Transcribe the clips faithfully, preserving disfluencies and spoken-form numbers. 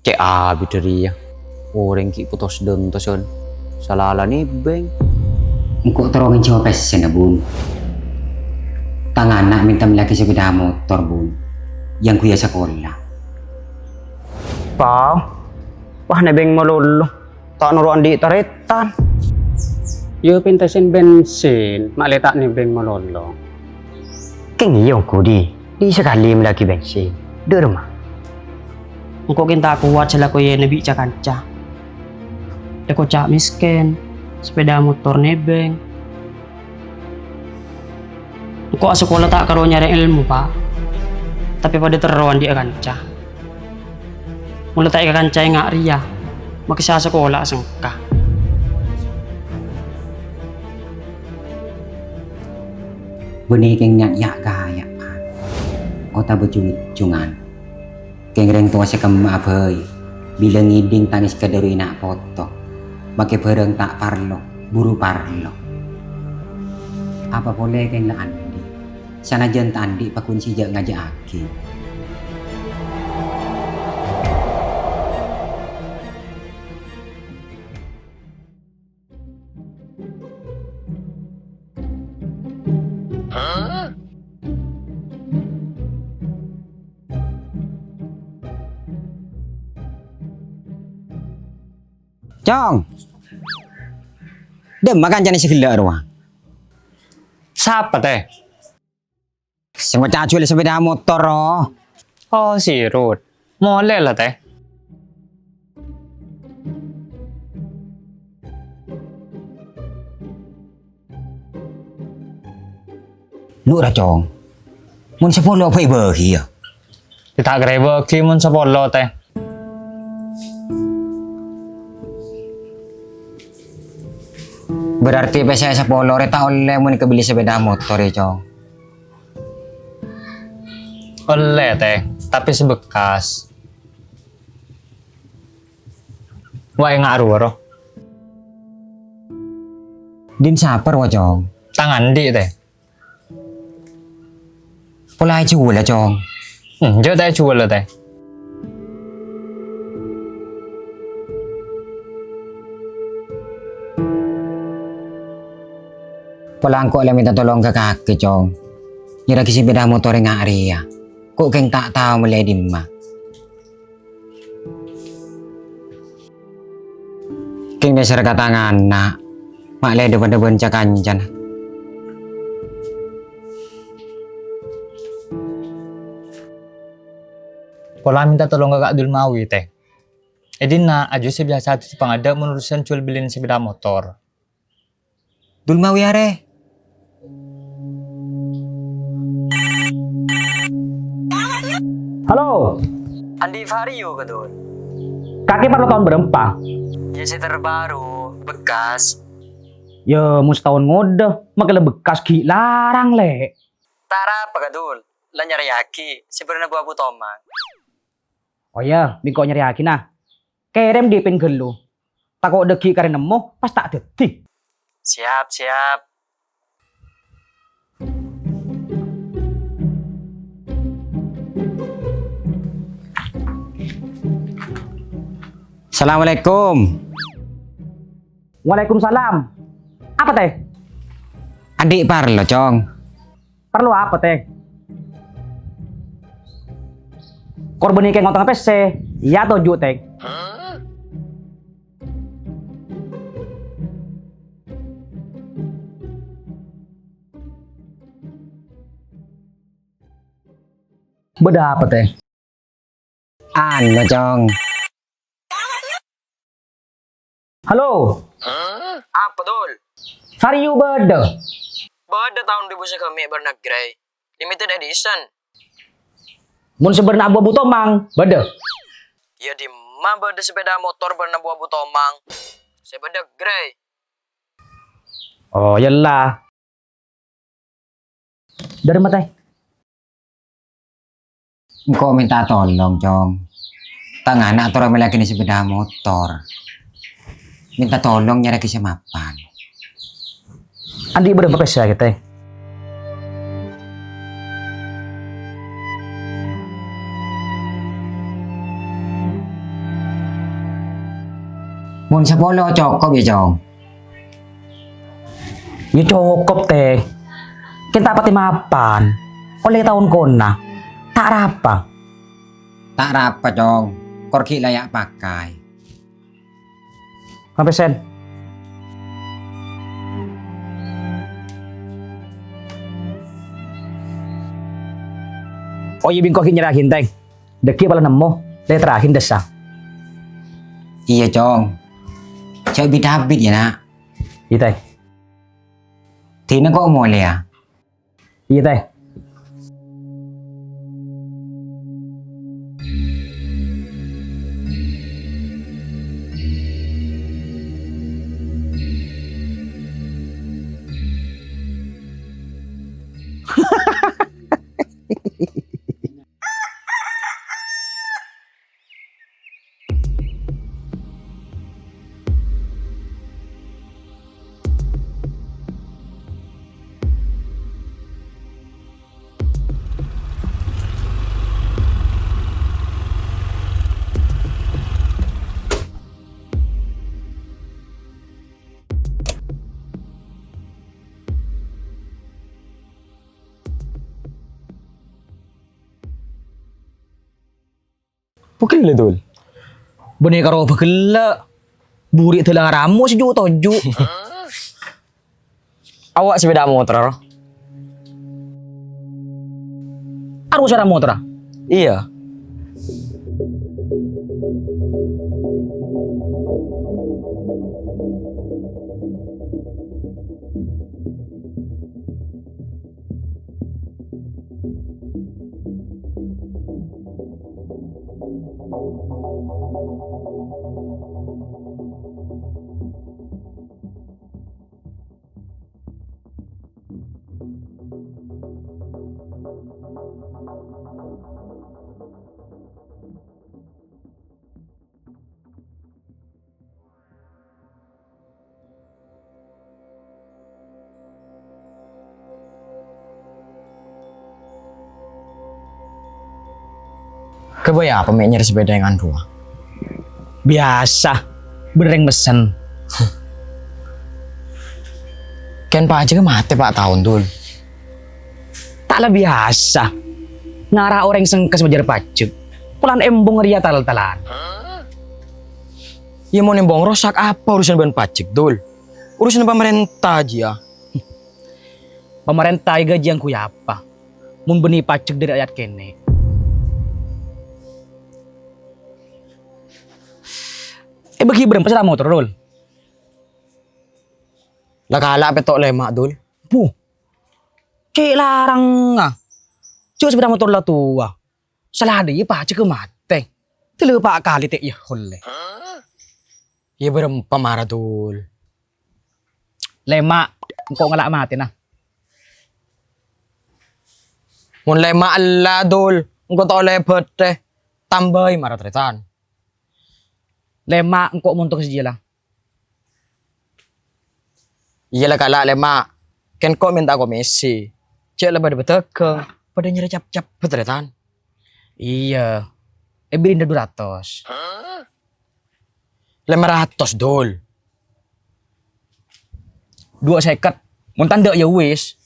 È abit dhâriyâ, orèng ghi' potos dântosan, salala nèbeng. Engko' terro ngènjhâwâ pèssèna, Bun. Tang ana' mènta mellèaghi sepèda motor, Bun. Yang ghuya sakola. Pa, wah, nèbeng malolo. Ta' noro' andi' tarètan. Yâ, pènta sèn bensin, ma'lè ta' nèbeng malolo. Kèng iyâ, ongghu, Di. Di' sakalè mellèaghi bensin. Dâ' remma. Engko' kèng ta' kowat sè lakoyana bi' ca-kanca. Èkoca' mèskèn, sepèda motor nèbeng. Engko' asakola ta' karo nyarè èlmo, Pa'. Tapè padâ terro andi'â kanca. Mon la ta' èkakancaè nga' rèya, makè sè asakola asengka. Bânnè kèng nya'-ya' kaya'an, otabâ jung-ejjungan. Kèng rèng towa sè kemma'a bhâi, bilâ ngèdhing tangès kadhâru èna' poto, makè bhârâng ta' parlo, buru parlo. Apa polè kèng la andi', sanajjân ta' andi' paghun sè jhâ' ngajhâ'âghi. Cong. Dâ'emma kancana sè ghellâ' rowa? Sapa, Tè? Sè ngoca' jhuwâl sepèda motor, oh. Oh, si Rut. Molè la, Tè. Lu ra, Cong. Mon sapolo bhâi-bhâi, yâ. Tè ta' kèra èbâghi mon sapolo, Tè. Berarti pèssè sapolo rè ta' ollè mon èkabelli sepèda motor, yâ, Cong? Ollè, Tè, tapè sè bekkas. Wa' enga' rowa, ro. Dhin sapa rowa, Cong? Tang andi', Tè. Pola èjhuwâl, Cong? Enjâ' ta' èjhuwâl, Tè. Pola engko' la mènta tolong ka kakè, Cong. Nyarèaghi sepèda motor enga' rèya. Ko' kèng ta' tao mellè è dimma. Kèng nèser ka tang ana', ma' lè dâ-padâ bân ca-kancana. Pola mènta tolong ka Ka' Dulmawi, Tè. È dinna' ajjhu sè biyasa dhâddhi pangadâ' mon urusan jhuwâl bellina sepèda motor. Dulmawi arè. Halo. Andi' vario, Ka' Dul? Kakè parlo taon bârâmpa? Yâ, sè terbaru, bekkas. Yâ, mon sataon ngodâ, makè la bekkas ghi' larang, Lè'. Ta' arapa, Ka' Dul. La nyarèaghi, sè bârâna bu-abu tomang. Oh iyâ, bi' engko' nyarèaghi, na. Kèrèm dipèn ghâllu. Tako' dâgghi' karè nemmo, pas ta' dâddhi. Siap, siap. Assalamualaikum. Waalaikumsalam. Apa, Tè? Andi' parlo, Cong. Parlo apa, Tè? Kor bânnè kèng otangnga pèssè, iyâ toju', Tè. Bâdâ apa, Tè? Anu, Cong. Halo. Apa, Dul? Vario bâdâ? Bâdâ taon dubu sagâmè' bârâna grey. Limited edition. Mon sè bârâna abu-abu tomang, bâdâ? Yâ, dimma bâdâ sepèda motor bârâna abu-abu tomang? Sè bâdâ grey. Oh, yâ la. Dâremma, Tè? Engko' mènta tolong, Cong. Tang ana' terro mellèaghi sepèda motor. Mènta tolong nyarèaghi sè mapan. Andi' bârâmpa pèssè, Tè? Mon sapolo cokop, yâ, Cong? Yâ cokop, Tèng. Kèng ta' patè mapan. Ollè taon kona. Ta' rapa. Ta' rapa, Cong. Kor ghi' layak pakai. Ngampè sen? Oh iyâ, bi' engko' ghi' nyerraaghin, Tèng. Dhâggi' pala nemmo, lè terrahin dessa. Iyâ, Cong. Jhâ' bit-abit, yâ, Na'. Iyâ, Tèng. Dina ko' molèya. Iyâ, Tèng. Bâghellâ, Dul. Bânnè karo bâghellâ. Buri' dâlâ ramo sè ju'-toju'. Awa' sepeda motor. Arowa sepeda motor? Iyâ. Ghâbây apa mè' nyarè sepeda è ngan rowa? Biyasa, bâreng messen. Kèng pajhâk matè pa' taon, Dul. Ta' la biyasa. Ngara orèng sengkes majâr pajhâk. Polana embong rèya tal-talan. Iyâ, mon embong rosak, apa urusan bân pajhâk, Dul? Urusan pamarènta jiyâ. Pamarènta èghâjiyâ ngangghuy apa? Mon bânnè pajhâk dâri rakyat kènè'. Èbâgi bârâmpa sepeda motor, Dul? La kala' pètto' lèma', Dul. Bu. Cè' larangnga. Jhâ' sepeda motor la towa. Sala dhiyâ pajhâghâ matè. Dâlâ pa' kalè tè' iyâ hollè. Iyâ bârâmpa mara, Dul? Lèma', engko' ngala' matèna. Mon lèma' ella, Dul, engko' ta' ollè bâdâ. Tambâi mara tarètan. Lèma' engko' montok sajiyâ la. Iyâ la kala' lèma'. Kèng engko' mènta komisi. Jhâ' la bâdâ bâdâghâng, bâdâ nyarè cap-cap bâ tarètan. Iyâ. Èbârri'na du ratos. Lèma ratos, Dul. Duwâ' sèket. Mon tadâ' yâ wis.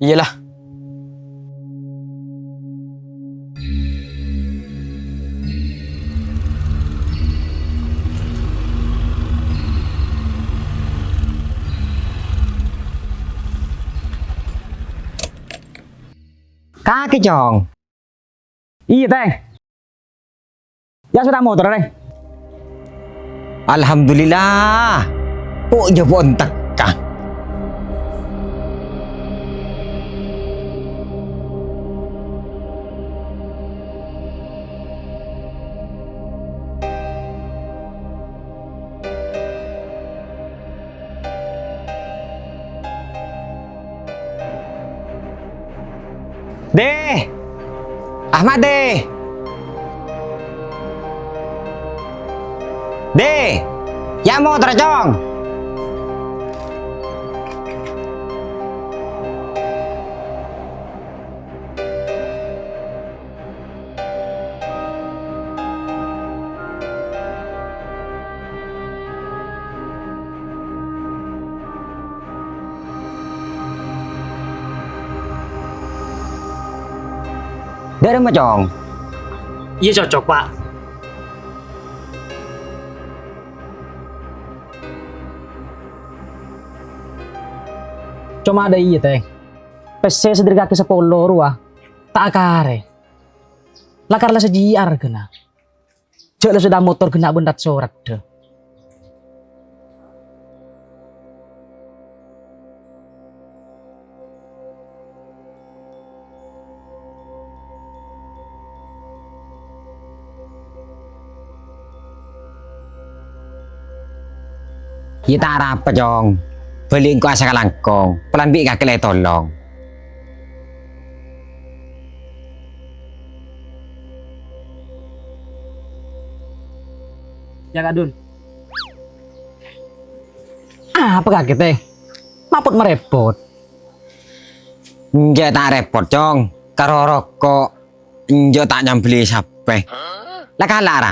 Iyâ la. Kakè, Cong. Iyâ, Tèng. Yâ, sepeda motor, Tèng. Alhamdulillah. Kok jhâ' pon tekka. Dè! Ahmad, Dè! Dè! Yâ' motorra, Cong! Dâ'ramma, Cong? Iyâ, cocok, Pa'. Coma dâ' iyâ, Tèng. Pèssè sè dâri kakè sapolo rowa ta' akarè. Lakar la sajiyâ arghâna. Jhâ' la sepeda motor ghenna' bân rat-soraddhâ. Iyâ ta' arapa, Cong. Bâli' engko' asakalangkong, polana bi' kakè la ètolong. Yâ, Ka' Dul. Apa kakè, Tèng? Mapot marèpot. Enjâ' ta' rèpot, Cong. Karo roko', enjâ' ta' nyambelli sapè. La kala', ra?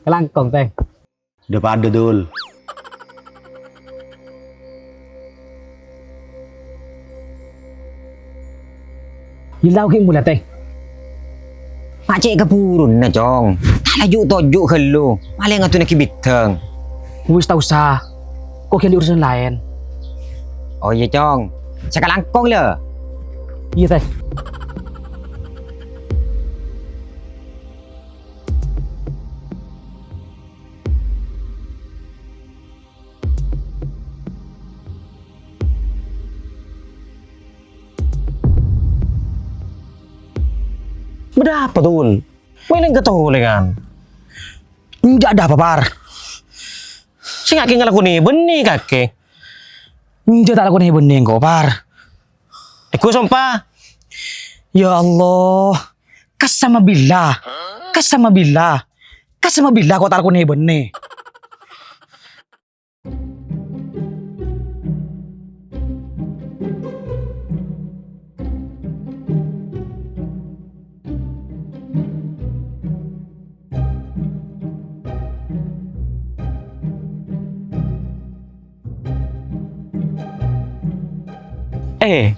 Kalangkong, Tèng. Dâ-padâ, Dul. Yâ la ghi' mola, Tèng. Ma' cè' kabhuruna, Cong. Ta' la ju'-toju' ghâllu. Malè ngadduna ghi' bidâng. Wis, ta' osa. Ko' ghi' andi' urusan laèn. Oh iyâ, Cong. Sakalangkong, la. Iyâ, Tèng. Bâdâ apa, Dul? Mèlèng katolèngan. Enjâ' dâpa', Par. Sè ngakè ngalakonè bânnè, kakè. Enjâ' ta' lakonè bânnè engko', Par. Èko sompa. Ya Allah. Qasamabillah. Qasamabillah. Qasamabillah ko' ta' lakonè bânnè. Eh,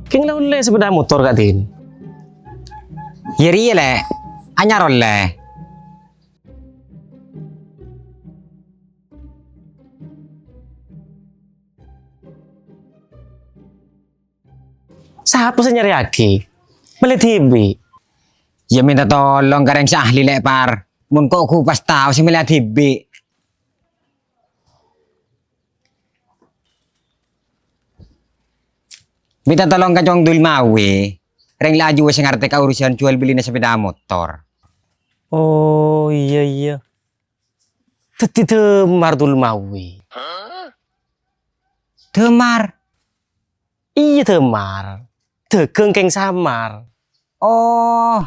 kèng la ollè sepeda motor, Ka' Din? Yâ rèya, Lè'. Anyar ollè. Sapa sè nyarèyaghi? Mellè dhibi'. Yâ mènta tolong ka rèng sè ahli, Lè', Par. Mon ko' ghu pas tao sè mellè dhibi'. Mènta tolong ka Cong Dul Mawi. Rèng laju sè ngartè ka urusan jual bellina sepeda motor. Oh, iyâ, iyâ. Dhâddhi Damar Dul Mawi. Damar? Iyâ, Damar. Dhâghâng kèng samar. Oh.